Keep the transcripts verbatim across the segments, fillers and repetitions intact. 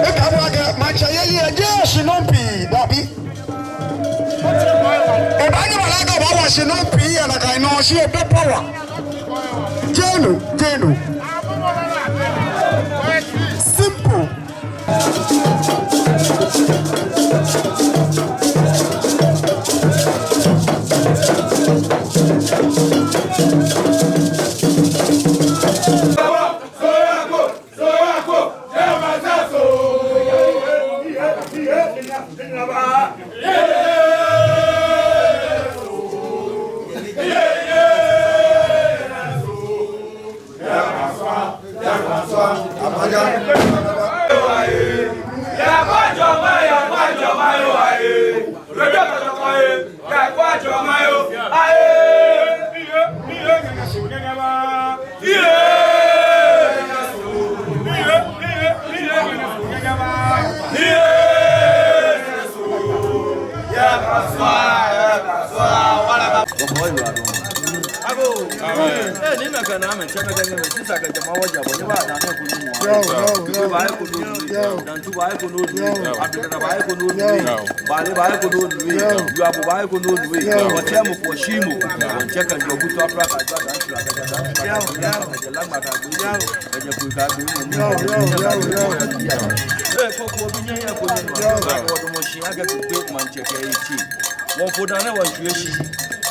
Eka mɔ akɛ maŋtsɛyeli lɛ jeee shinɔŋ pii, dabi. Ebaanyɛ eba lɛ akɛ ebaawa shinɔŋ pii yɛ nakai nɔ, shi ebɛ power. Jeee no, jeee no. Simple. Agoo. Ee, ni nakai nɔŋŋ amɛtsɛ mɛi kɛ nyɛmɛi, sisa kɛ jama wɔji abɔ, ni ba da ne ko ni mɔ. Yo, yo, yo. Ba eko ni. Yo. Dantu ba eko ni. Yo. Abdul ba eko ni. Yo. Bale ba eko ni. Yo. Yuabo ba eko ni. Yo. Wɔtsɛ mɔ ko shi mɔ. Wɔtsɛ kɛ jɔ kutu afra ka jɔ dan tura ka jɔ dan tura. Yo, yo. Kɛ jɛ lagba ka gbe. Yo. Kɛ jɛ kui ka gbe. Yo, yo, yo, yo. Ee, koko bi nyɛ yɛ ko ni. Yo. Wɔdamɔ shi akɛ kpe maŋtsɛ kɛ eti. Wɔfo dani wɔshwie shi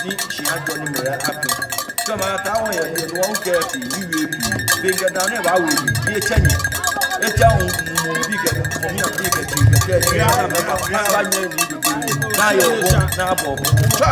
ni shi ajɔ ni mɛi akpe. Kɛ maŋ ta wɔyɛ ni wɔkɛ pii, ni wie pii. Be ŋkɛ dani baawo ni etsɛ ni. Etsɛ ŋmɔ bi kɛ, ŋmɔ mi abi kɛ ti kɛ kɛ ti. Ana mɛi ba, ba nyɛ ni dodo ni. Naa yɛ bo, naa bɔ bo. Tswa.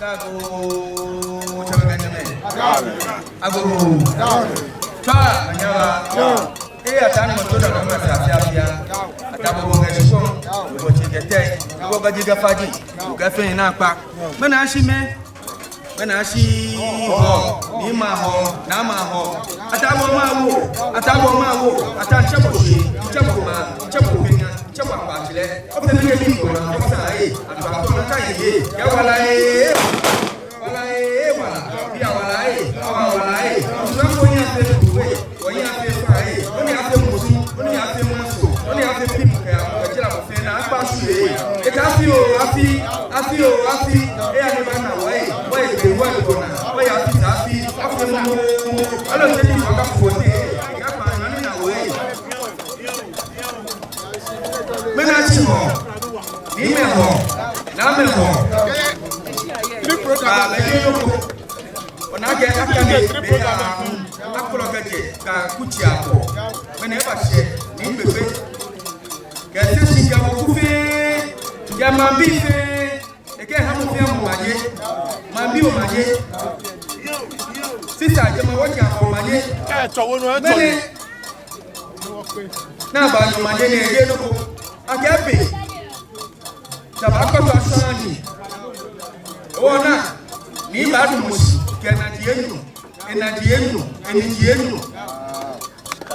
Agoo, tsɛmɛi kɛ nyɛmɛi. Agoo. Tswa, anyɛwa. Ee, Ataa Nyɔŋmɔ to da na ma ta fia fia. Ataa Bɔbɔ kɛ shikpɔŋ, Bɔbɔ tsi kɛ tɛi, Bɔbɔ kɛ ji kɛ faji, kɛ fɛɛ naakpa. Mɛni ashi mɛ? Mɛni ashi Hɔɔ, Niimɛi a-Hɔɔ, Naamɛi a-Hɔɔ. Ataa Bɔɔ Mawu, Ataa Bɔɔ Mawu, Ataa, mitsɛ bo shi, mitsɛ bo ma, mitsɛ bo kpɛnya, mitsɛ bo akpatsilɛ. Ofee mi kɛ mi ko na, osa ee, atua ko na ka ye, ye, ya wala ee. Wala ee, wala, bia wala ee, awa wala ee. Osu ko nya fe kuwe, onya fe fa ee, onya fe musu, onya fe musu, onya fe pim kɛ, kɛ jira ko fe na akpa su ee. Eta afi oo, afi, afi oo, afi. Ee, ani ba na wa ee, wa ee, be wa ee, ko na, wa ee, afi sa afi, afi mu mu mu. Alo te ni wa ka fote, ya kpa na ni na wa ee. Mɛni ashi Hɔɔ, Niimɛi a-Hɔɔ, Naamɛi a-Hɔɔ. Big brother. Aa, mɛi ni nɔ ko. Ona akɛ, akɛ ni, mɛi a, akɔlɔ kɛjɛ, kɛ kutsei akɔ. Mɛni eba shɛ, Nii Kpekpe. Kɛ sisi kɛ mɔ ko fɛɛ, kɛ maŋbii fɛɛ. Ekɛɛ ha mɔ fɛɛ mɔ omanye. Maŋbii omanye. Sisa, jɛmɛ wɔtsɛ omanye. Ee, tsɔ wonu, ee, tsɔ. Mɛni? Naa ba ni omanye ni eje nɔ ko. Akɛ be. Taba kɔtɔ asani. Ona, ni ba du musu. Kɛ naji enyɔ. Enaji enyɔ. Eniji enyɔ.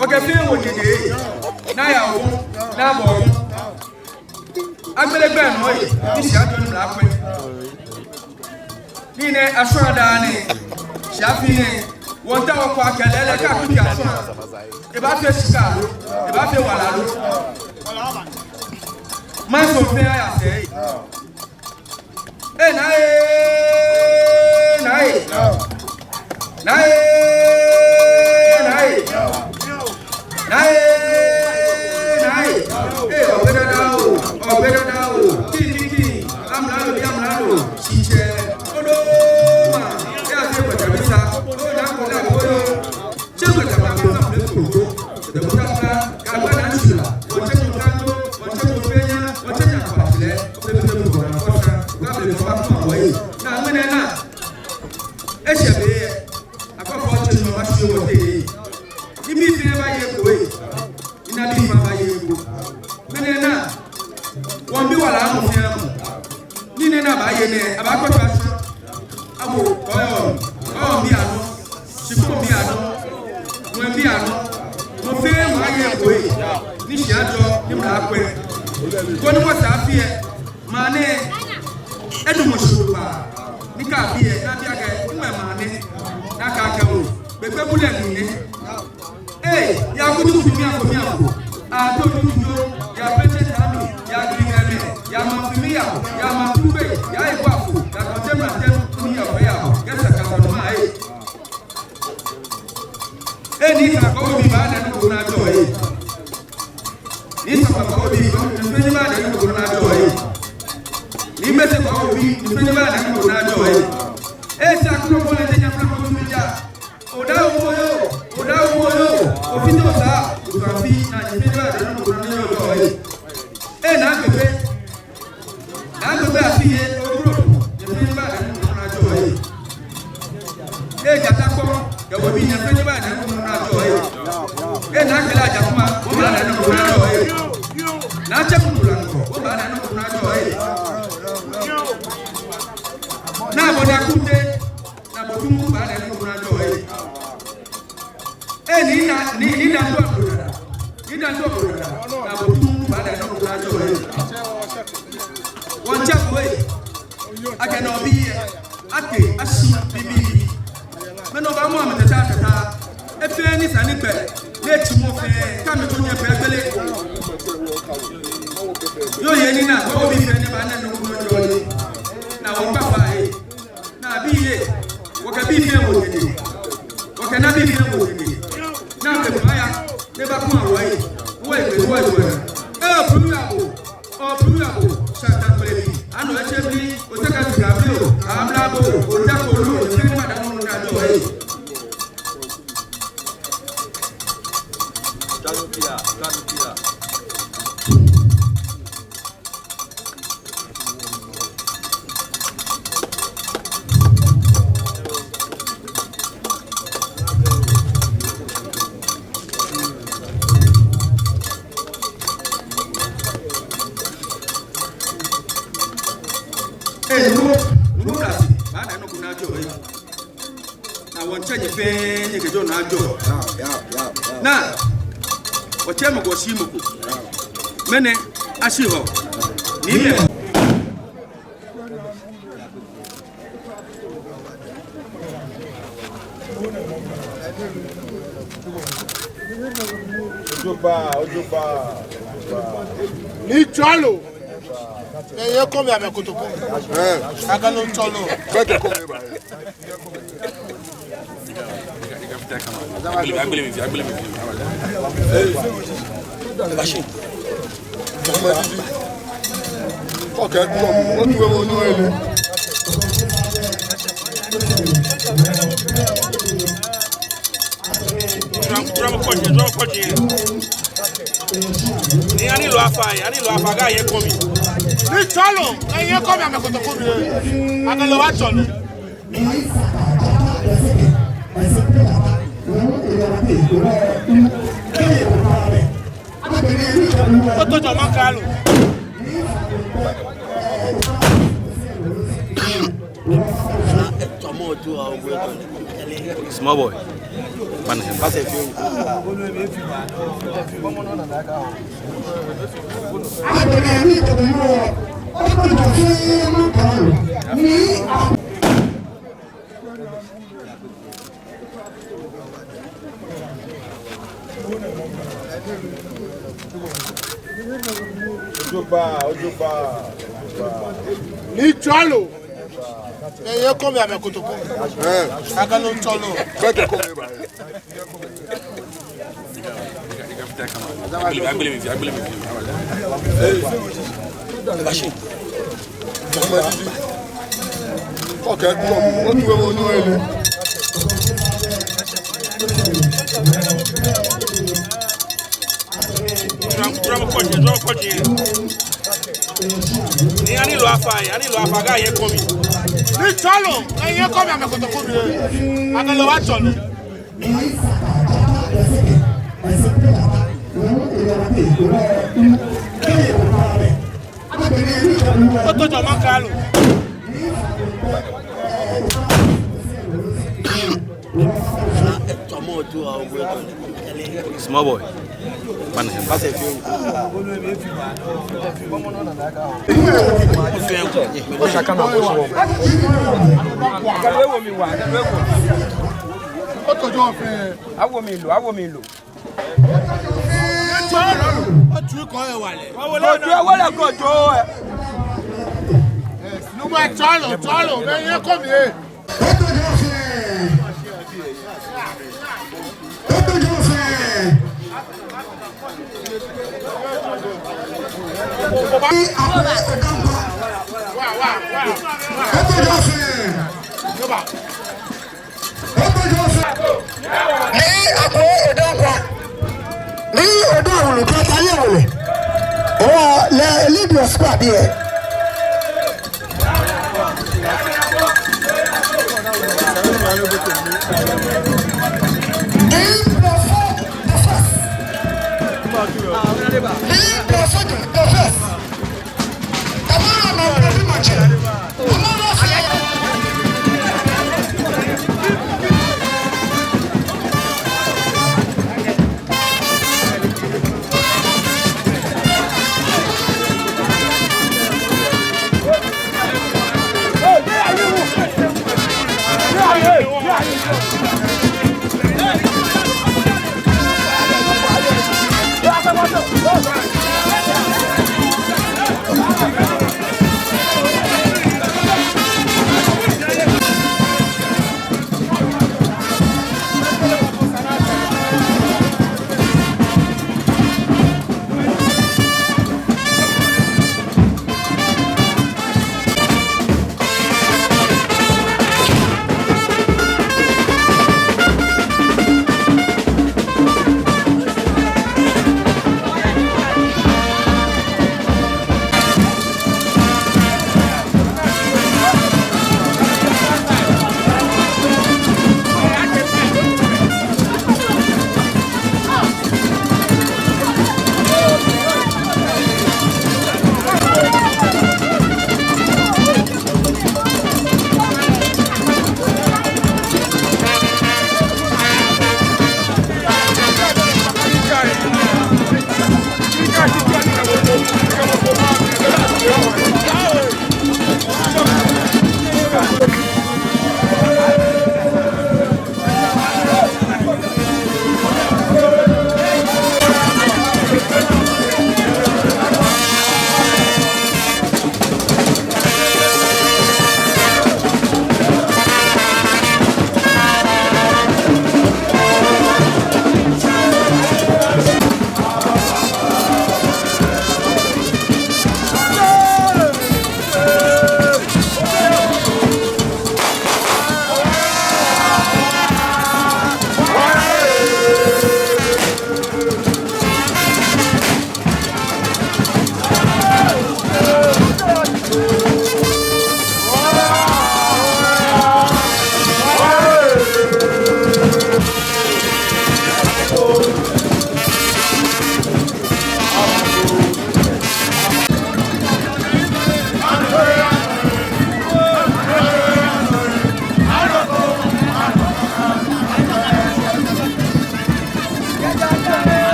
Okɛ fɛɛ wo jeje. Naa ya wo. Naa bɔ wo. Agbele gbɛ nɔ ye, ni shia jɔ ni mla kwɛ. Ni nɛ ashwara daa nɛ, shia afi nɛ, wɔmiitao wɔkɔ akɛ lɛɛlɛŋ kɛ akutso ashwara. Ebaafee shika lo, ebaafee wala lo. Maŋ sɔŋŋ fɛɛ aya sɛɛ. Ee, naa ee, naa ee. Naa ee, naa ee. Naa ee, naa ee. Ee, Ofe Dada oo, Ofe Dada oo. Kii, kii, kii. Amralo, bi amralo. Shitsɛ. Odoma. Ee, ase kɔta bisa. Oo, naa kɔta boyo. Tsɛ kɔta ma kɔta fle koko. Tsɛ kɔta fla. Kagba naa shula. Wɔtsɛ kɔta to. Wɔtsɛ kɔta fɛɛ nya. Wɔtsɛ nya kɔta fle. Fle fle koko na kɔta. Kɔta fle koko na kɔta. Naa mɛnɛ naa. Eshɛ be. Akɔfɔ tsɛ nɔ ma shi wɔtee. Ni mifee ba ye ko ee. Ni nabii fɛɛ ba ye ko. Mɛnɛ naa. Wɔmiibi wala mɔ fɛɛ mɔ. Ni nɛ naa baaye nɛ, abaakpɛ kpasha. Agoo, kɔɔyɔɔ, kɔɔyɔɔ mli anɔ. Shikpɔŋ mli anɔ. Ŋwɛi mli anɔ. Mɔ fɛɛ mɔ aye ko ee. Ni shia jɔ, ni mla kwɛ. Koni wɔsɛɛ afi ɛ. Maŋ nɛɛ, edamɔ shi waa. Ni kɛ abi ɛ, ni abi akɛ, ŋmɛ maŋ nɛɛ. Ni akɛɛ akɛ oo, gbekpelɛ mli nɛ. Ee, ya kutukutu miafo miafo. Ato kutukutu, ya pete tami, ya gigɛmɛ, ya maŋ fimi ya, ya maŋ tukpe, ya ikwafo, ya kɔtɛma tɛm, ni ya fɛ ya, kɛ sɛ ka sɔnɔ ma ee. Ee, ni sa kɔ bi ba na ni ko na jɔ ee. Ni sa kɔ bi, ni fɛɛ ni ba na ni ko na jɔ ee. Ni mɛ se kɔ bi, ni fɛɛ ni ba na ni ko na jɔ ee. Ee, sa kulo ko le te nya fla ko tu ja. Oda omoyo, oda omoyo, ofite osa, otu afi, na ni fɛɛ ni ba na ni ko na jɔ ee. Ee, naa Kpekpe. Naa Kpekpe afi ye, okro, ni fɛɛ ni ba na ni ko na jɔ ee. Ee, Jata kɔ, kɛ wɔbii ni fɛɛ ni ba na ni ko na jɔ ee. Ee, naa Kɛlɛ Ajakuma, wɔba na ni ko na jɔ ee. Naa Tsɛ Kumbula nɔ, wɔba na ni ko na jɔ ee. Naa Bɔni Akute, naa Botungu ba na ni ko na jɔ ee. Ee, ni na, ni, ni na to ko na. Ni na to ko na. Naa Botungu ba na ni ko na jɔ ee. Wɔmiitsɛ bo ee. Akɛ nɔ bi ɛ. Akɛ ashi bibii. Mɛni obaamɔ amɛ tata tata. Efee ni sane gbɛ. Ni etsi mɔ fɛɛ. Kɛ amɛtsu nyɛ fɛɛ gbele. Yoo yɛ ni naa, kɔ wɔbii fɛɛ ni ba na ni ko na jɔ ee. Naa wɔmiikpa fai ee. Naa bii ee. Wɔkɛ bii fɛɛ wo tete. Wɔkɛ naa bii fɛɛ wo tete. Naa be maya. Ni ba kuma wɔ ee. Wɔ ee, wɔ ee, wɔ ee. Ee, Opuya bo. Opuya bo. Shata kpele bi. Ano eche bi. Oteka tiga bi oo. Amla bo. Oteka olu. Oteka madam na jɔ ee. Kanu pia, kanu pia. Nyɛ fɛɛ nyɛkɛ jɔɔmɔ ajɔɔ. Naa, wɔtsɛ mɔ ko, wɔshi mɔ ko. Mɛni, ashi hɔ. Ni mɛ. Ojogbaŋŋ, ojogbaŋŋ. Ni tsɔɔlɔ. Ni eyɛ kɔmi amɛ kotoku. Ɛɛ. Akɛ no tsɔɔlɔ. Kɛkɛ kɔmi ba. Ni ani lɔ afa, ani lɔ afa kɛ eyɛ kɔmi. Ni tsɔɔlɔ, eyɛ kɔmi amɛ kotoku. Akɛ lɛ wa tsɔɔlɔ. Oto jɔ ma kalo. Small boy. Ojogbaŋŋ, ojogbaŋŋ. Ni tsɔɔlɔ. Eyɛ kɔmi amɛ kotoku. Ɛɛ. Akɛ no tsɔɔlɔ. Kɛkɛ kɔmi ba. Ni ani lɔ afa, ani lɔ afa kɛ eyɛ kɔmi. Ni tsɔɔlɔ, eyɛ kɔmi amɛ kotoku. Akɛ lɛ wa tsɔɔlɔ. Oto jɔ ma kalo. Small boy. Awo mi lo, awo mi lo. Otu kɔ ewale. Otu ewale ko jo. Numa tsɔɔlɔ, tsɔɔlɔ, mɛi yɛ kɔmi. Ni Akwei Odankwa. Ni Oda Wulu kɛ Taye Wulu. Owa lɛ lead your squad here. Ni Prophet the first. Ni Prophet the first.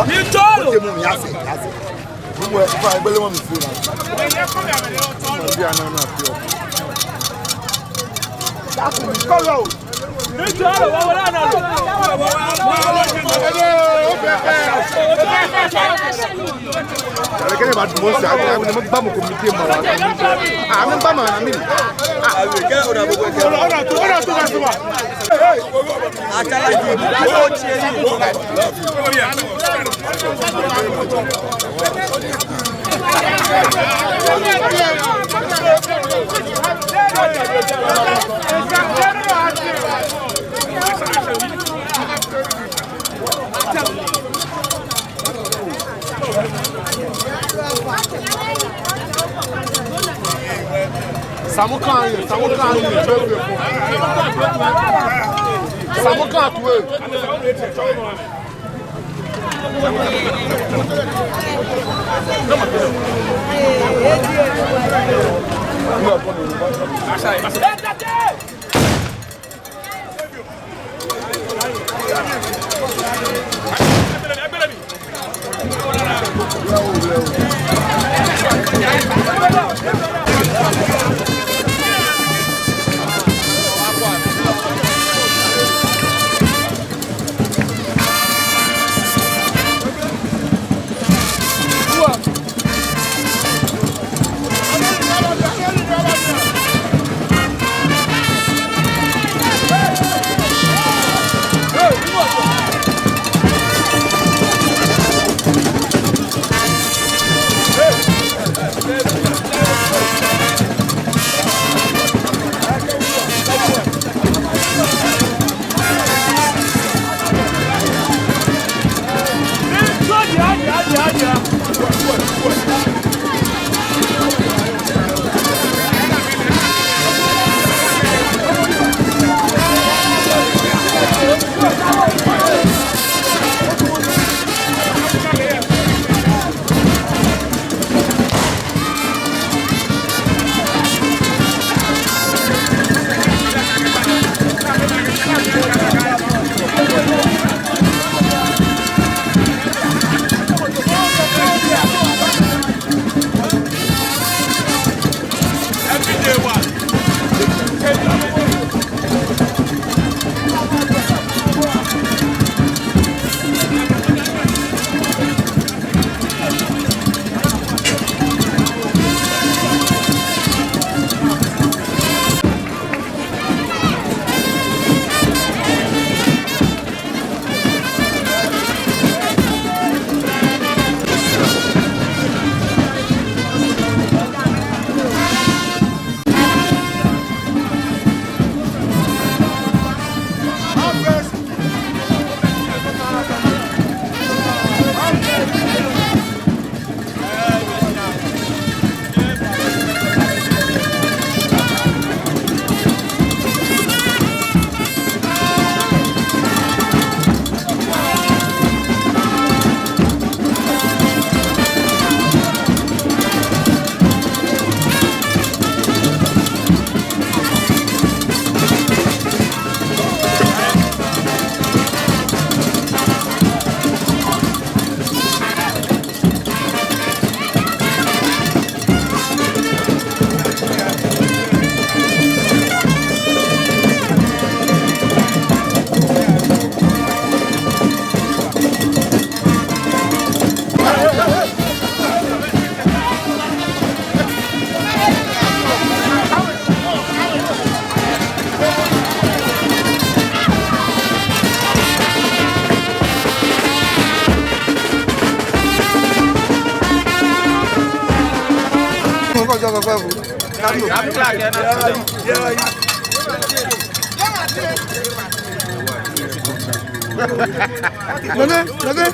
Ni jɔɔ lɛ. Ote mɔ mi ase, ase. Mɔ, fa egbele mɔ mi fo na. Mɔ bi ana na fi o. Daku mi kɔlɔ. Ni jɔɔ lɛ, wa wala na lɛ. Kɛlɛ kɛlɛ ba dumɔ sa, a ni ma ba mɔ ko mi te ma wa. A mi ba ma na mi. A, kɛ o na bo ko kɛ. O na to, o na to, o na to. Samu kan ye, Samu kan ye, Samu kan tuwe. Nene, nene.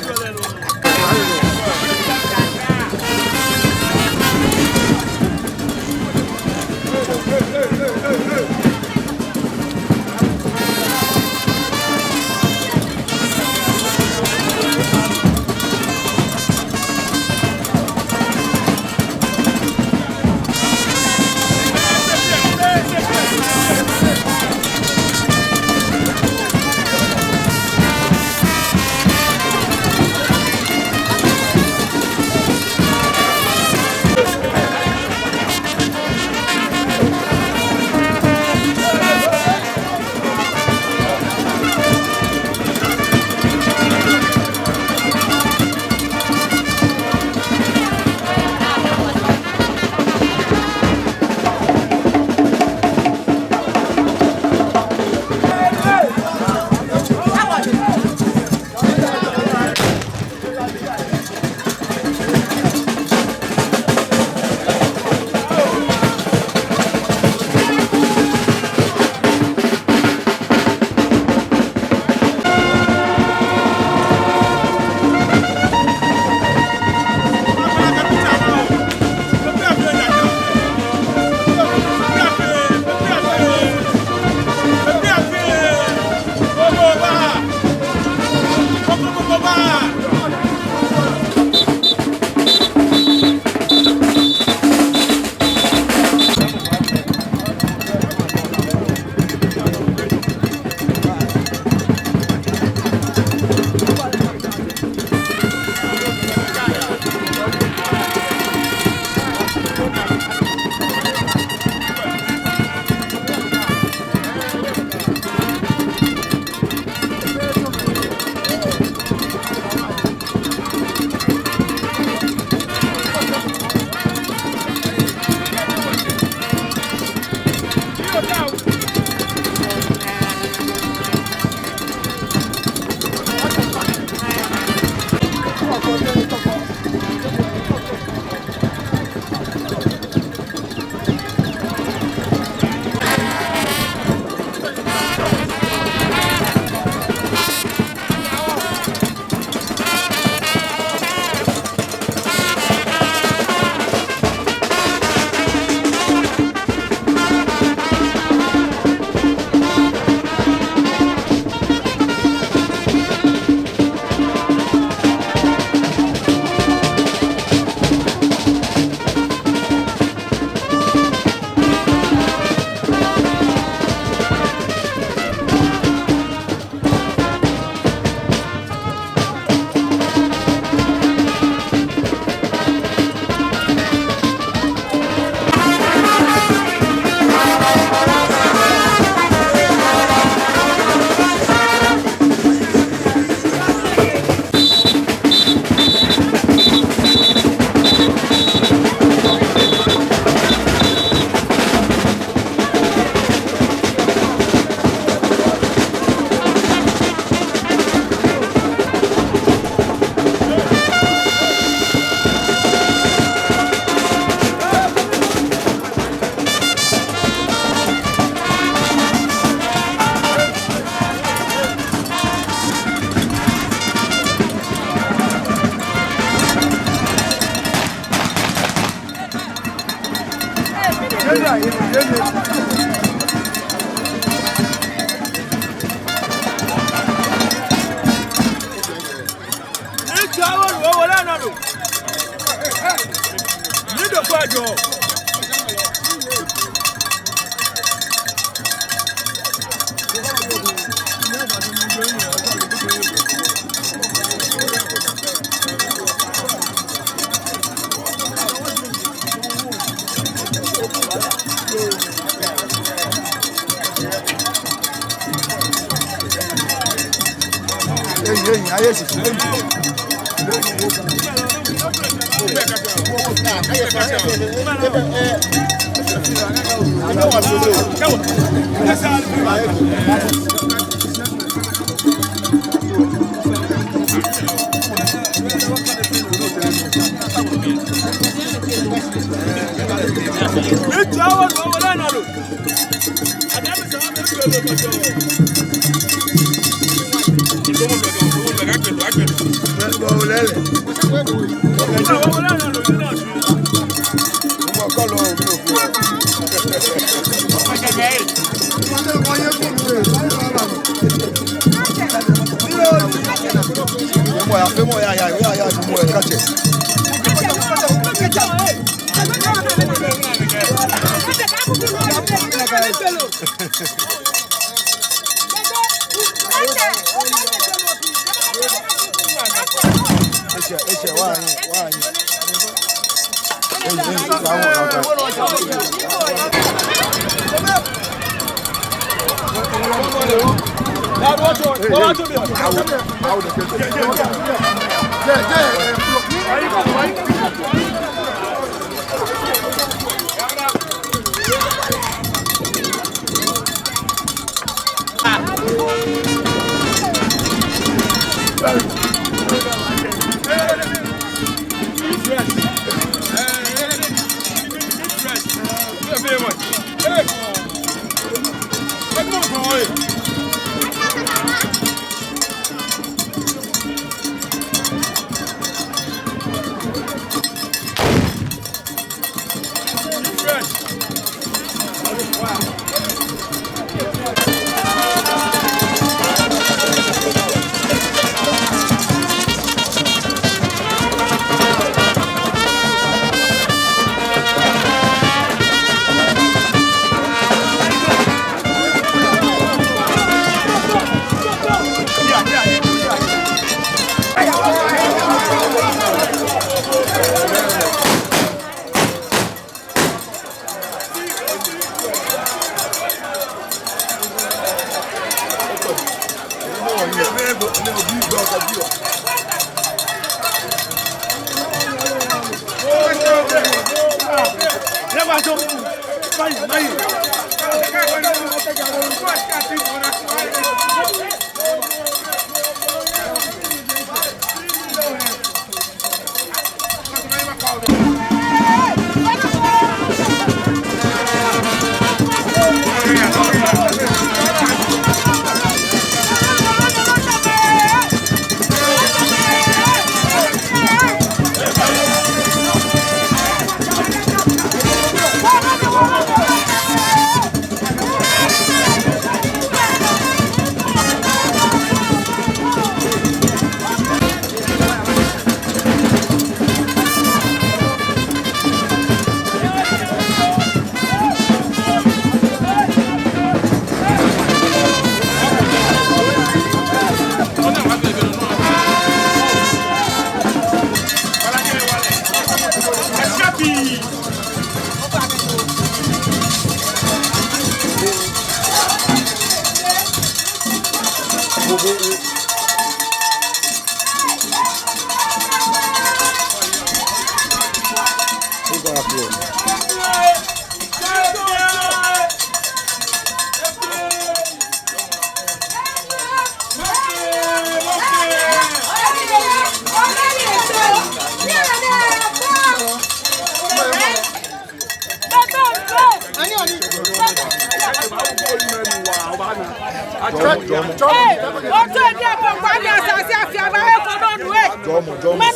Jɔɔmɔ, jɔɔmɔ.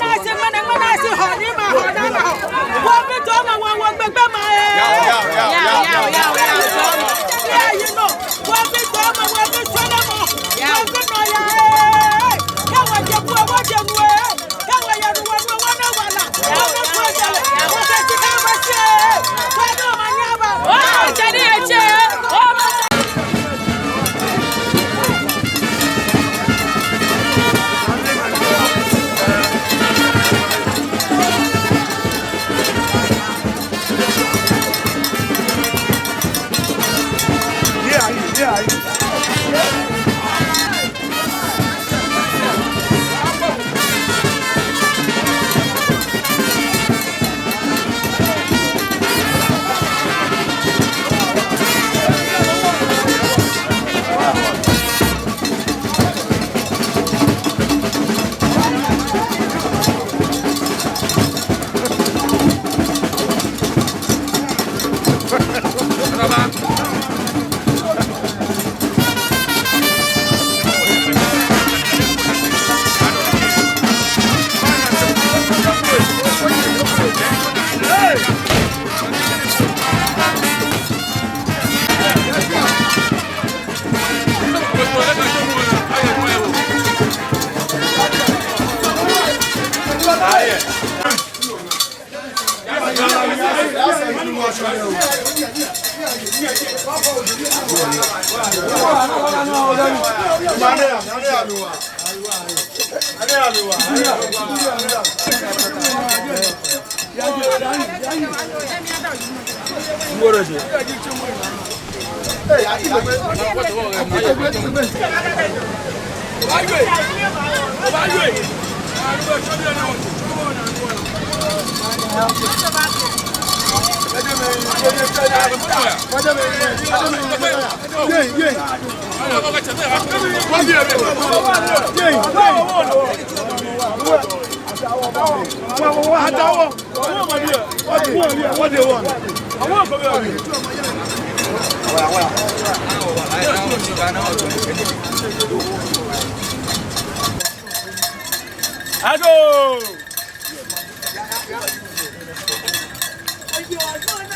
Agoo!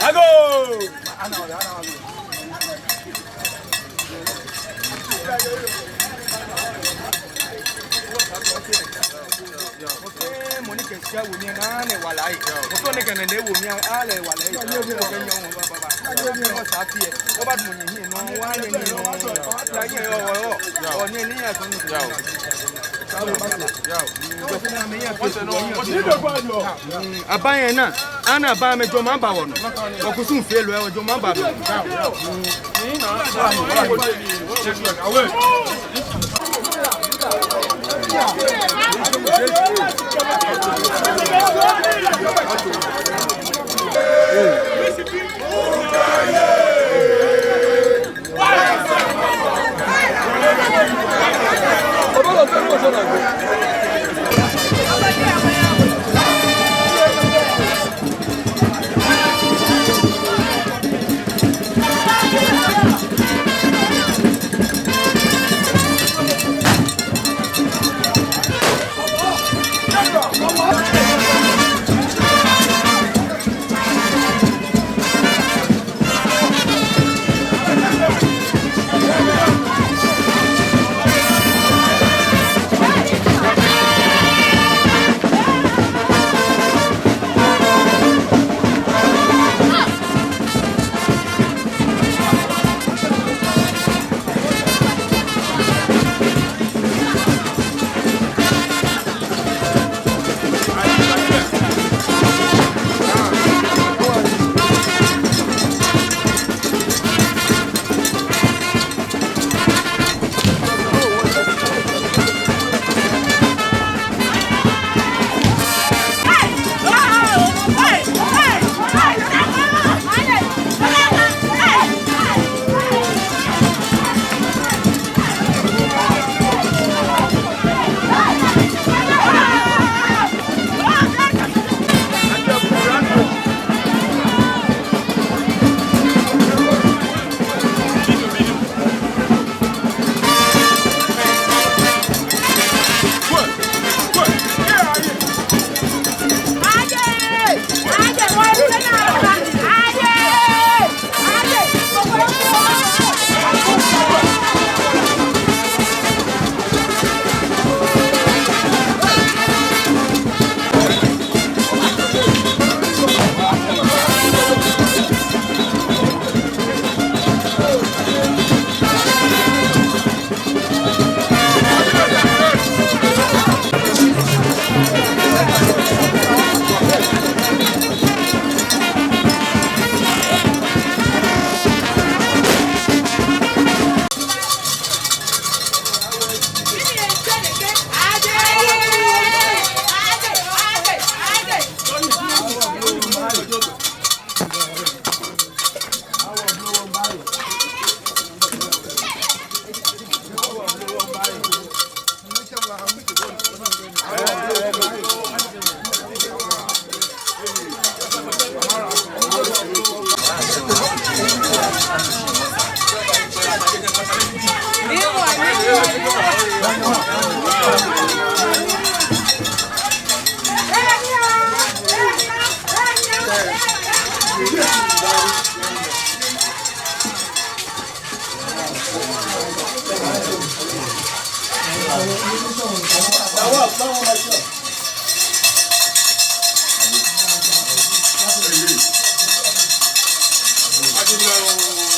Agoo! Mɔ ni kɛ shia wo mli lɛ, ana lɛ wala. Mɔ ni kɛ nɛɛ wo mli lɛ, ana lɛ wala. Abaanyɛ ana, ana abaanyɛ jɔɔmɔ aba wɔnɔ. Wɔkusum fɛɛ lɛ, jɔɔmɔ aba wɔnɔ.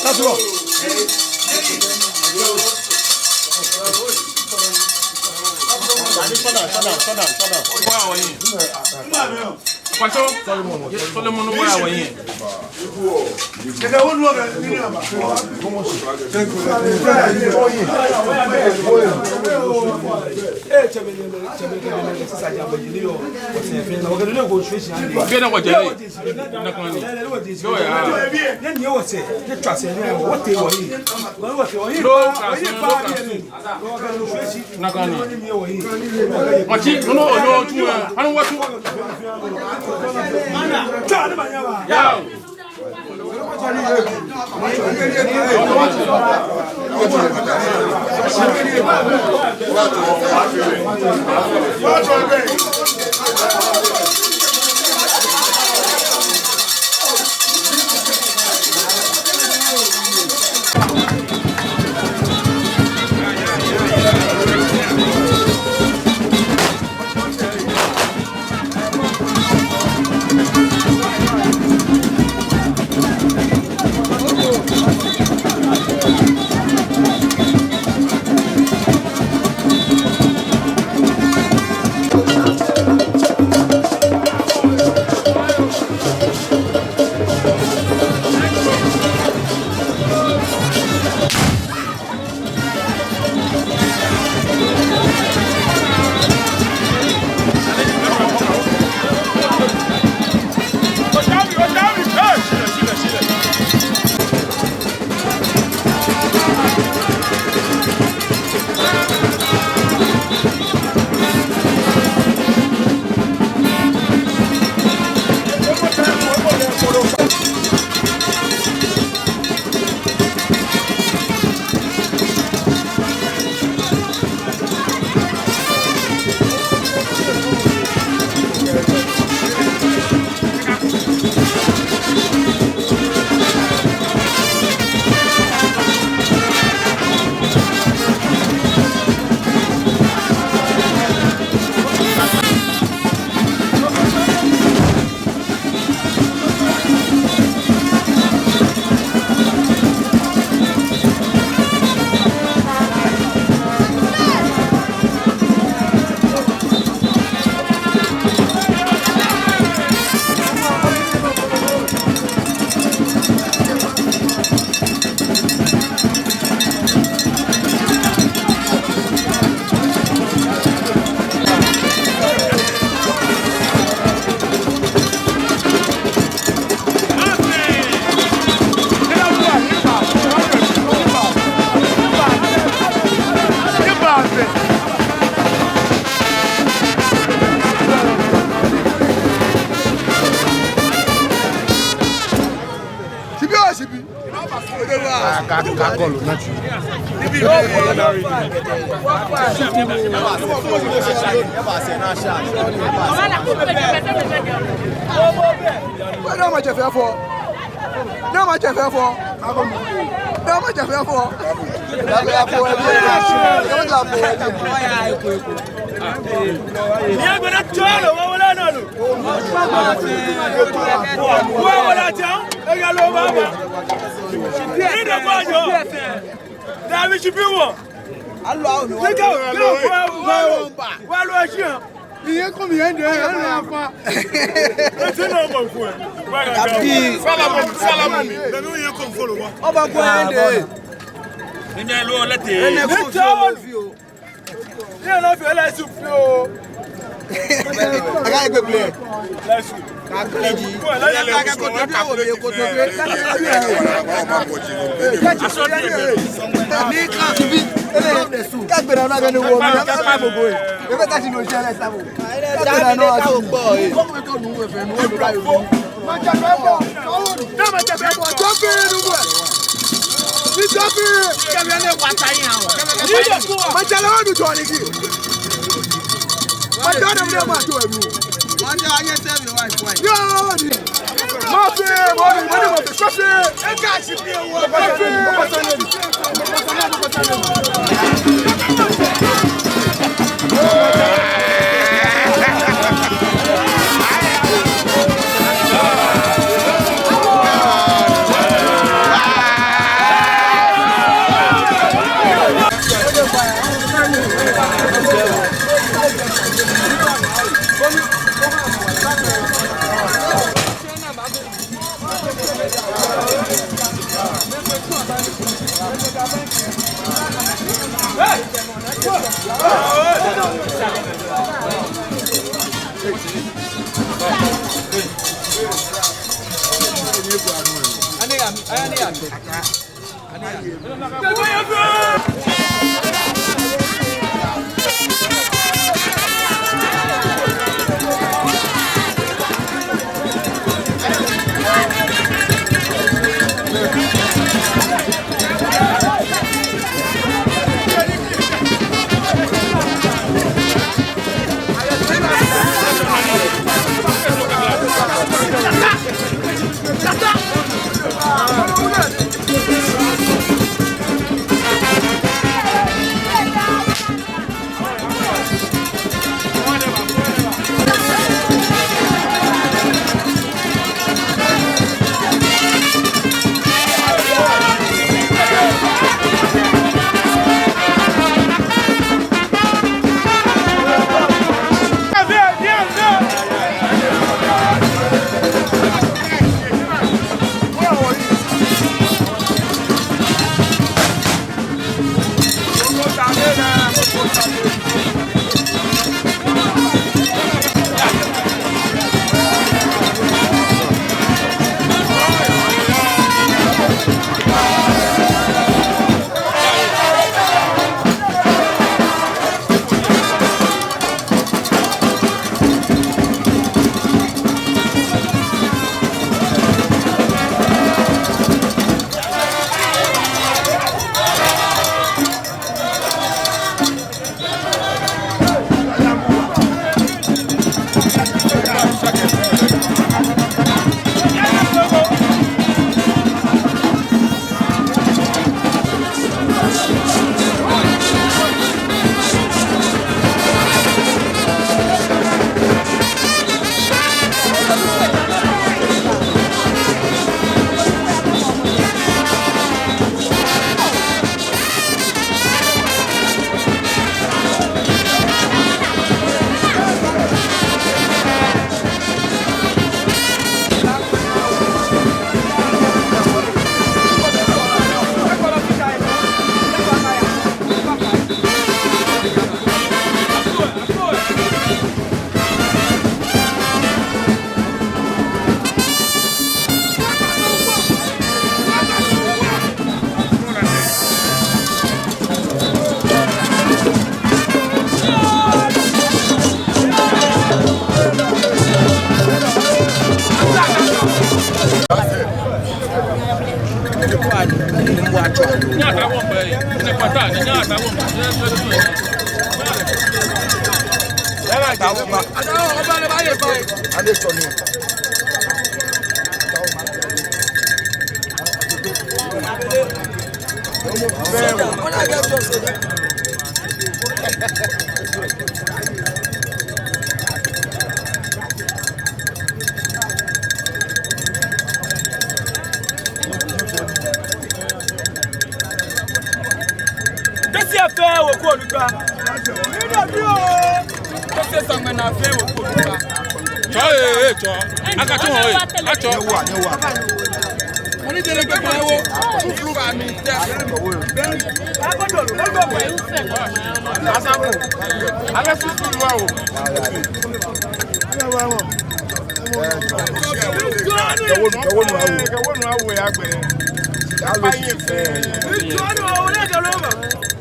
That's all. Shut down, shut down, shut down, shut down. Wa wɔhiɛ. Kwatsɔ, Solomon, wa wɔhiɛ. Biɛ ni wɔjɛ. Nakai ni. Yoo, ya. Loo, ka sɔn, loo, ka sɔn. Nakai ni. Mati, nɔ, nɔ, nɔ, tu, eh, anu wa tu. Yao. Sibi o sibi. Ka, ka, ka kɔlu na ti. Ni matsɛ fɛɛ fɔ. Ni matsɛ fɛɛ fɔ. Ni matsɛ fɛɛ fɔ. Ni matsɛ fɛɛ fɔ. Ni matsɛ fɛɛ fɔ. Ni agbɛnɛ tsɔ lɛ, wɔ wɔ lɛ nɔ lɛ. Wɔ wɔ lɛ tsɔ, eya lɔ baba. Ni de ko jɔ. Dabi sibi wɔ. Alo, alo. Ni ka, ka, wɔ, wɔ, wɔ, wɔ, wɔ, wɔ, wɔ. Miye ko miye de, alo afa. Eti na mɔ ko. Dabi. Salamu, salamu. Lɛ ni ye ko folo wa. Ɔba ko ye de. Ni nyɛ lɔ lɛ te. Ene ko folo fi o. Ni ana fi la su fi o. Aga egbe ble. La su. Ka kple ji. Ko la ya ka ko to ko ye ko to. Ni ka bi. Ele. Ka gbera na gani wo ma ka ma bo boy. Ebe ta si no share sa bo. Ka gbera na ta o gbo e. Ko ko nu we fe nu wo da yo. Matsɛ fɛɛ fɔ. Ni matsɛ fɛɛ fɔ. Tsɔ fɛɛ nu we. Ni tsɔ fɛɛ. Kɛmɛ ne wa ta yi ha. Ni de ko. Matsɛ lɛ wo nu tsɔ ni ki. Matsɛ de ne ma tsɔ nu. Matsɛ anye se mi wa wa. Yo ni. Mafi, mafi, mafi, mafi, mafi. Tɛsi fɛɛ wɔ ko ni ka. Tɛsi sɔŋmɛ naa fɛɛ wɔ ko ni ka. Tsɔ, ee, ee, tsɔ. Akatsɔ, ee, atsɔ. Mɔ ni jɛ lɛ gbɛgbɛ wo. Fuflu ba mi tɛ. Asabu. Ale fuflu wa o. Kɛ wonu, kɛ wonu awo. Kɛ wonu awo ya gbɛ.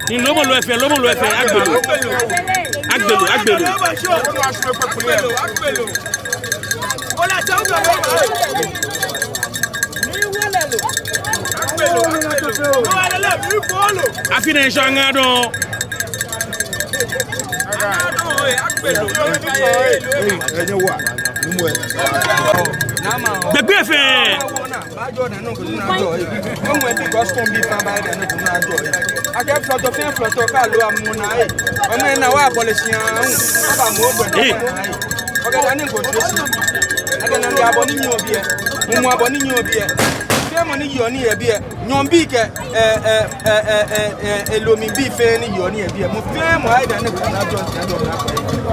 Ni lomɔ lɔ efee, lomɔ lɔ efee, agbɛlo. Agbɛlo, agbɛlo. Afi nɛɛ ŋshɔ aŋa dɔŋŋ. Gbɛgbɛ fɛɛ. Akɛ flɔtɔ fɛɛ flɔtɔ ka lo amɔ naa ee. Ɔmɛ naa wa bɔle shia. Aba mɔ bɛ. Ɔkɛ dani ko tsi. Akɛ nani abɔ ni nyɔ biɛ. Mumɔ abɔ ni nyɔ biɛ. Fɛɛ mɔ ni yɔɔ nii yɛ biɛ. Nyɔŋ bii kɛ, ɛ, ɛ, elomi bii fɛɛ ni yɔɔ nii yɛ biɛ. Mɔ fɛɛ mɔ ayi dani ko naa jɔ, naa jɔ, naa jɔ.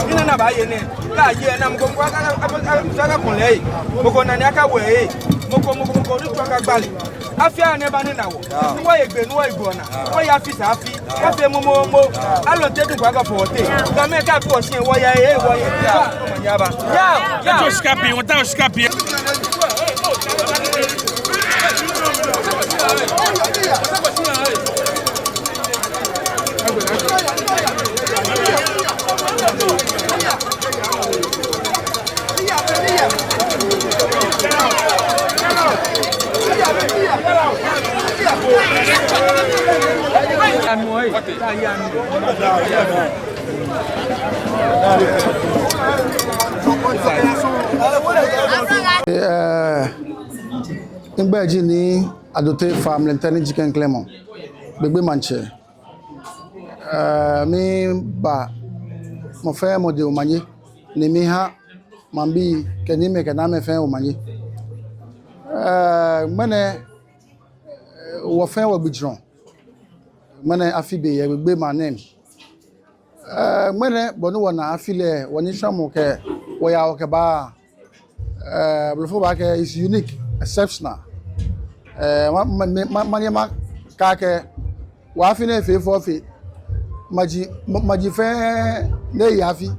Nii nɛɛ ni baaye nɛɛ. Kɛ aye nɛɛ mɔ ko mɔ ko aka, aka, aka, aka kɔlɛ ee. Mɔ ko nani akawo ee. Mɔ ko, mɔ ko, mɔ ko ni tsɔ akagba lɛ. Afi aya ni eba ni ana wɔ. Ni wɔye gbɛ, ni wɔye gbɛ naa. Wɔya afi sa afi. Wɔfee momo momo. Alɔnte Dunku akafɔ wɔteŋ. Gamɛi kɛ afi wɔshi wɔya ee, wɔye. Ya, ya ba. Ya, ya. Wɔtao shika pii, wɔtao shika pii. Eh, migbɛi ji Nii Adote Faa Mlɛntɛ ni ji klɛŋklɛŋ mɔ, Gbegbe Maŋtsɛ. Eh, miiba mɔ fɛɛ mɔ dɛŋ omanye, ni miiha maŋbii kɛ nyɛmimɛi kɛ naamɛi fɛɛ omanye. Eh, ŋmɛnɛ, eh, wɔ fɛɛ wɔgbi jurɔ. Ŋmɛnɛ afi be yɛ Gbegbe maŋ nɛɛ mli. Eh, ŋmɛnɛ bɔ ni wɔna afi lɛ, wɔnishwamɔ kɛ wɔyaa wɔkɛbaa, eh, blɔfo baakɛɛ is unique, exceptional. Eh, ma, ma, ma, ma, manyɛ makɛɛ akɛ wɔ afi nɛɛ efee fɛo fe maji, ma, maji fɛɛ ni eye afi.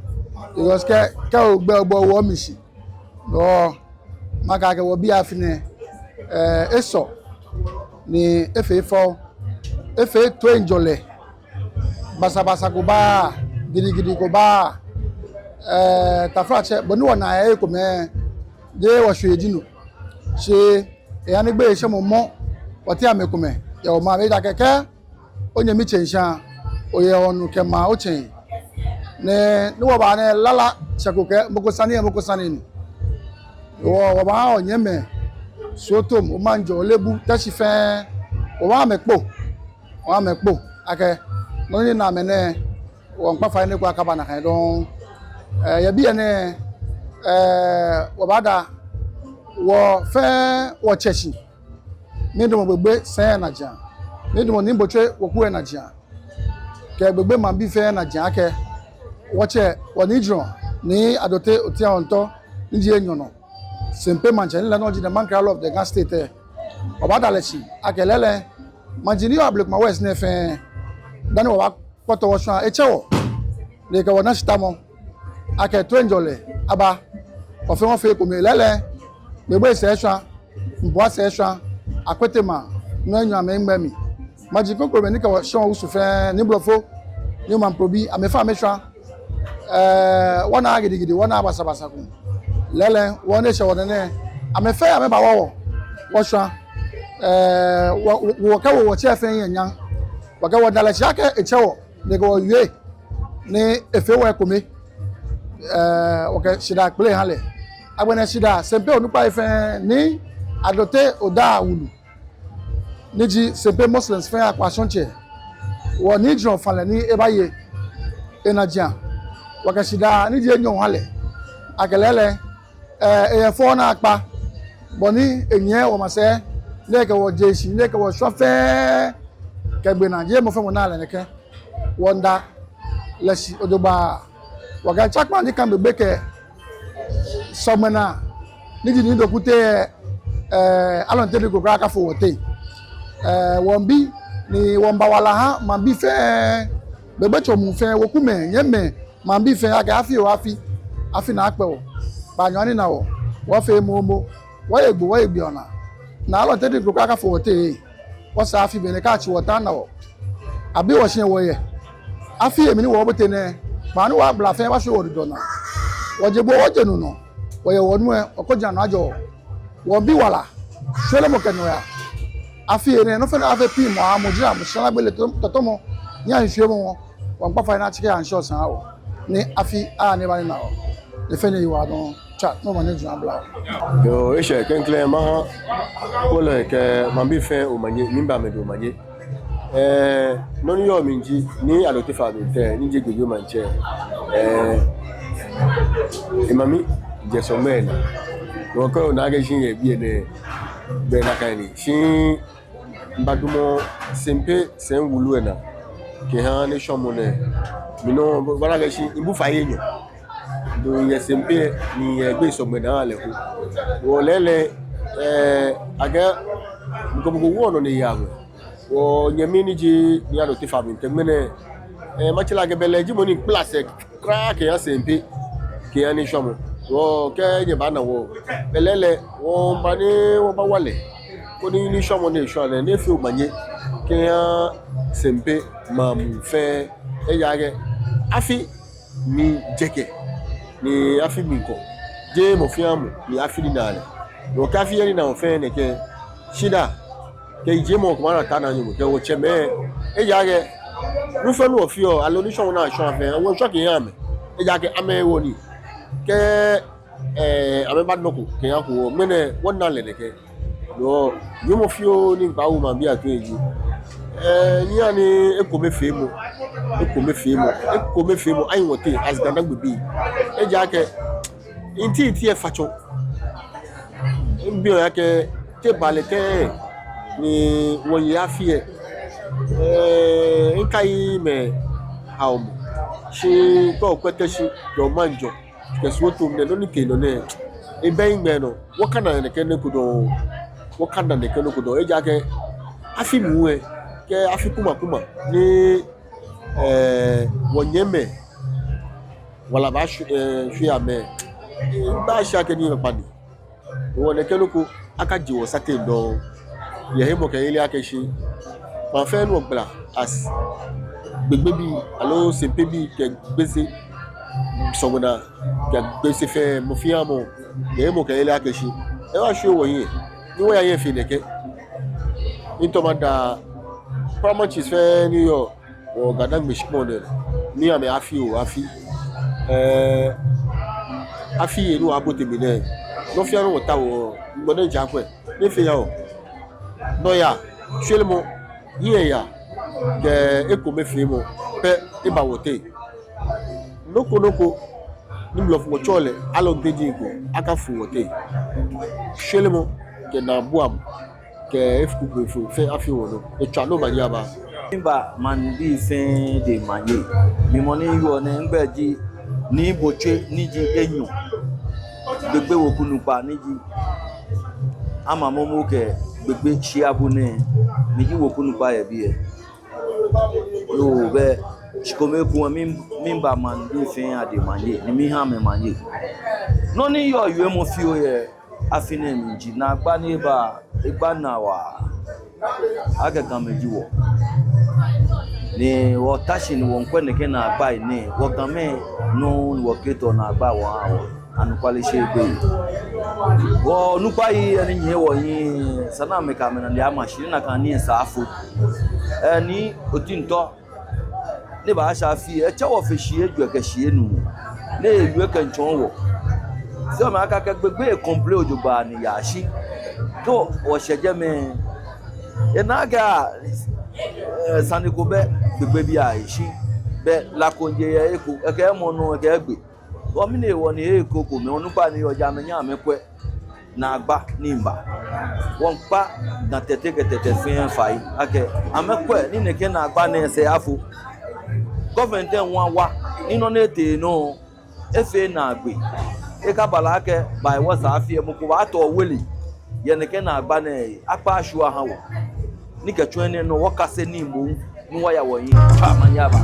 Because kɛ, kɛ ogbɛ ogbɔ wɔ mishi. Lɔ, makɛɛ akɛ wɔbii afi nɛɛ, eh, esɔ ni efee fɛo, efee toiŋjɔlɛ. Basabasa ko baaa, gidigidi ko baaa. Eh, taflatsɛ, bɔ ni wɔnaa yɛ ekomɛi, jeee wɔshwee ji no. Shi eha ni gbeyeishemɔ mɔ wɔteŋ mɛi komɛi yɛ wɔmaŋ mli, ejaakɛ kɛ onyɛmi tsɛŋ shã, oyɛ onu kɛma otsɛ. Ni, ni wɔba nɛɛ lala tsɛ ko kɛ mɔ ko sane yɛ mɔ ko sane nɔ. Wɔ, wɔbaaha wɔnyɛmimɛi Sotom, Omanjɔ, Lebu, Teshie fɛɛ, wɔbaaha amɛ kpo, wɔha amɛ kpo akɛ nɔ ni na amɛ nɛɛ, wɔmiikpa fai ni eko akaba nakai dɔŋŋ. Eh, yɛ biɛ nɛɛ, eh, wɔbaada wɔ fɛɛ wɔtsɛ shi. Midamɔ Gbegbe sɛi yɛ najiaŋ. Midamɔ Nii Botwe weku yɛ najiaŋ. Kɛ Gbegbe maŋbii fɛɛ yɛ najiaŋ akɛ wɔtsɛ, wɔnijurɔ, Nii Adote Otiaŋ Wontɔ, ni ji enyɔ nɔ, Sempe Maŋtsɛ, ni lɛ nɔŋŋ ji the Mankara Law of the Ga State lɛ. Wɔbaada lɛ shi akɛ lɛɛlɛŋ, maji ni yɔɔ Ablekuma West nɛɛ fɛɛ, dani wɔbaa kpɔtɔ wɔshwã, etsɛ wɔ. Ni ekɛ wɔ na shitamɔ akɛ toiŋjɔlɛ aba, wɔ fɛɛ wɔfee ekome. Lɛɛlɛŋ, Gbegbe sɛi shwã, Mbua sɛi shwã, Akwete maŋ, nɔ enyɔ amɛŋmɛ mli. Maji krokomɛi ni kɛ wɔ shɔŋ wusu fɛɛ, Nii Blɔfo, Nii Mamprobi, amɛfɛɛ amɛshwã. Eh, wɔnaaa gidigidi, wɔnaaa basabasa ko. Lɛɛlɛŋ, wɔ ni eshɛ wɔdɛŋ nɛɛ, amɛfɛɛ amɛba wɔ, wɔ, wɔshwã. Eh, wɔ, wɔ, wɔkɛwo wɔtsɛ fɛɛ nyam. Wɔkɛ wɔda lɛ shi akɛ etsɛ wɔ, ni ekɛ wɔ wie, ni efee wɔ ekome. Eh, wɔkɛ shidaa kpele ha lɛ. Agbɛnɛ shidaa, Sempe onukpai fɛɛ, Nii Adote Odaawulu, ni ji Sempe Muslims fɛɛ akpashɔŋtsɛ, wɔnijurɔ falɛ ni ebaye enajiaŋ. Wɔkɛ shidaa ni ji enyɔ ha lɛ. Akɛ lɛɛlɛŋ, eh, eyɛ fɛo naakpa. Bɔ ni enyiɛ wɔmasɛi, ni ekɛ wɔ je shi, ni ekɛ wɔ shwã fɛɛ kɛgbe naa, jeee mɔ fɛɛ mɔ naa lɛ nɛkɛ. Wɔmiida lɛ shi jogbaŋŋ. Wɔkɛ tsakpaa ni kã Gbegbe kɛ sɔlemɔ naa, ni ji Nii Dokute, eh, Alɔnte Nii ko kwraa akafo wɔteŋ. Eh, wɔmiibi ni wɔmiiba wala ha maŋbii fɛɛ, Gbegbe tso muu fɛɛ, wekumɛi, nyɛmimɛi, maŋbii fɛɛ akɛ afi oo afi, afi naa akpɛ wɔ. Ba nyɔɔŋ ni na wɔ, wɔfee moomo, wɔye gbo, wɔye gbi ona. Naa Alɔnte Nii ko kwraa akafo wɔteŋ. Wɔsaa afi bɛnɛ kɛ atsi wɔ ta na wɔ. Abi wɔshi wɔyɛ. Afi emli ni wɔbote nɛɛ, kpaanu wa bla fɛɛ ba shwɛ wɔ dudɔ naa. Wɔje bo wɔje nu nɔ. Wɔyɛ wɔnu ɛ, wɔkɔ ja nɔ ajɔ wɔ. Wɔmiibi wala, shwelemɔ kɛ nɔyaa. Afi enɛ, nɔ fɛɛ nɔ afee piŋmɔ, amɔ jira, mɔ shara gbele tɔtɔmɔ, ni ahi shwɛmɔ wɔ. Wɔmiikpa fai ni atsi kɛ anshɔ saa wɔ. Ni afi aya ni eba ni na wɔ. Ni fɛɛ ni eyi wa dɔŋŋ. Tsa, nɔ mɔ ni jua bla. Yoo, eshɛ klɛŋklɛŋ maha. Kpolɛ kɛ maŋbii fɛɛ omanye, miiba mɛi dɛŋ omanye. Eh, nɔ ni yɔɔ mli ji, Nii Adote Faa Mlɛntɛ, ni ji Gbegbe Maŋtsɛ. Eh, emami, jɛ sɔŋmɛ naa. Nɔ ko ona akɛ shi yɛ biɛ nɛɛ, bɛ nakai ni. Shi mibadamɔ Sempe sɛi wulu lɛ naa kɛha nishwamɔ nɛɛ. Mi nɔŋŋ, bɔ ni akɛ shi, mibu fai enyɔ. Dɔŋŋ yɛ Sempe, ni yɛ Gbegbe sɔŋmɛ naa lɛ ko. Wɔ lɛɛlɛŋ, eh, akɛ, mɔ ko mɔ ko woɔ nɔ ni eyaa mli. Wɔnyɛmi ni ji Nii Adote Faa Mlɛntɛ ŋmɛnɛ, eh, matsɛ lɛ akɛ belɛ eji mɔ ni kpla sɛɛ kwraa kɛha Sempe, kɛha nishwamɔ. Wɔ kɛ nyɛbana wɔ, belɛ lɛ, wɔmiiba ni wɔbawa lɛ. Koni nishwamɔ ni eshwa nɛɛ, ni efee omanye kɛha Sempe maŋ muu fɛɛ. Ejaakɛ afi miijɛkɛ, ni afi miikɔ. Jeee mɔ fɛɛ mɔ ni afi ni naa lɛ. Wɔkɛ afi yɛ ni naa wɔ fɛɛ nɛkɛ. Shidaa kɛ yijiemɔ kɛ maŋ naa ta naa nyɔmɔ kɛ wɔtsɛmɛi. Ejaakɛ nɔ fɛɛ nɔ ni wɔfeɔ, aloo nishwamɔ ni ashwaa fɛɛ, wɔshwaa kɛhaa amɛ. Ejaakɛ amɛwo nii. Kɛ, ɛɛ, amɛba nɔ ko kɛyako wɔ. Ŋmɛnɛ wɔna lɛ nɛkɛ. No, nyɔmɔ fioo ni miikpa wɔ maŋbii atoi ji, ɛɛ, nyɛhaa ni ekomefeemɔ, ekomefeemɔ, ekomefeemɔ ahi wɔteŋ as Ga-Dangme bii. Ejaakɛ nti nti efa tsɔ. Mibi oo, akɛ te ba lɛ tɛŋŋ ni wɔye afi lɛ. Ɛɛ, mikai mɛi haomɔ. Shi kɛ okwɛ Teshie, yɛ maŋ jɔ kɛ suɔto mli nɛɛ, nɔ ni tee nɔ nɛɛ, ebɛ hiŋmɛi nɔ. Wɔkana nɛkɛ nɔ ko dɔŋŋ. Wɔkana nɛkɛ nɔ ko dɔŋŋ. Ejaakɛ afi muu lɛ, kɛ afi kuma kuma ni, ɛɛ, wɔnyɛmimɛi wala baashwie, ɛɛ, shwie amɛ. Ebaashi akɛ nii kpakpa ni. Wɔ nɛkɛ nɔ ko akaje wɔ sane dɔŋŋ. Yɛ hemɔkɛyeli akɛ shi maŋ fɛɛ ni wɔgbala as Gbegbebii, aloo Sempebii kɛ Gbese, Sɔmɔna kɛ Gbese fɛɛ, mɔ fɛɛ mɔ, yɛ hemɔkɛyeli akɛ shi ewa shwie wɔhiɛ, ni wɔya hiɛ fe nɛkɛ. Miitao mada paramount chiefs fɛɛ ni yɔɔ wɔ Ga-Dangme shikpɔŋ nɛɛ, ni amɛ afi oo afi. Ɛɛ, afi lɛ ni wɔbote mli nɛɛ, nɔ fɛɛ nɔ wɔtaoɔ, gbɔmɔ nɛɛ ja kwɛ, ni efee ya oo. Nɔyaa, shwelemɔ, hiɛyaa, kɛ ekomefeemɔ pɛ eba wɔteŋ. Nɔ ko nɔ ko ni blɔfo wɔtsɛɔ lɛ alɔnte ji ko, akafu wɔteŋ. Shwelemɔ kɛ naabuamɔ kɛ efuku kpefo fɛɛ afi wɔnɔ. Etswa ni omanye aba. Miiba maŋbii fɛɛ adesã manye. Mi mɔ ni yɔɔ nɛɛ, migbɛi ji Nii Botswe ni ji enyɔ. Gbegbe weku nukpa ni ji Amamomo kɛ Gbegbe shiabu nɛɛ, mi ji weku nukpa yɛ biɛ. Yoo, bɛ shikome ekoŋŋ mi, miiba maŋbii fɛɛ adesã manye, ni miiha amɛ manye. Nɔ ni yɔɔ wiemɔ fioo yɛ afi nɛɛ mli ji naagba ni eba, egba naa waa. Akɛ Gamɛi ji wɔ, ni wɔta shi ni wɔmiikwɛ nɛkɛ naagbai nɛɛ, wɔ Gamɛi nɔŋŋ ni wɔkɛtɔ naagba wɔha wɔ. Anɔkwale shɛ gbeyei. Wɔnukpai lɛ ni nyiɛ wɔhiɛ, esa ni amɛkɛ amɛnane ama shi ni nakai nii lɛ esa afo. Ɛɛ, Nii Otintor, ni baashɛ afi lɛ, etsɛ wɔ fe shii ejwɛ kɛ shii enumɔ. Ni ewie kɛtsɔɔ wɔ. Shi amɛkɛɛ akɛ Gbegbe complain jogbaŋŋ ni eyashi. Kɛ wɔshɛ jɛmɛ, ena akɛ, ɛɛ, sane ko bɛ Gbegbebii ahe shi. Bɛ La Konje yɛ he ko, ekɛɛ mɔ nɔ, ekɛɛ egbe. Wɔ mli nɛɛ wɔnine he ko ko mɛi, wɔnukpai ni yɔɔ jɛmɛ, nyɛhaa amɛkwɛ naagba ni miiba. Wɔmiikpa Ga Tɛte kɛ Tɛte fɛɛ fai akɛ amɛkwɛ ni nɛkɛ naagba nɛɛ sɛɛ afo. Government lɛ ŋwa wa ni nɔ ni etee nɔ efee naagbee. Ekaba lɛ akɛ baa wɔsɛɛ afi lɛ mɔ ko baatɔ owele yɛ nɛkɛ naagba nɛɛ akpa shwa aha wɔ. Ni kɛtsɔ enɛ nɔ wɔkase nii moŋ ni wɔya wɔhiɛ. Tswa omanye aba.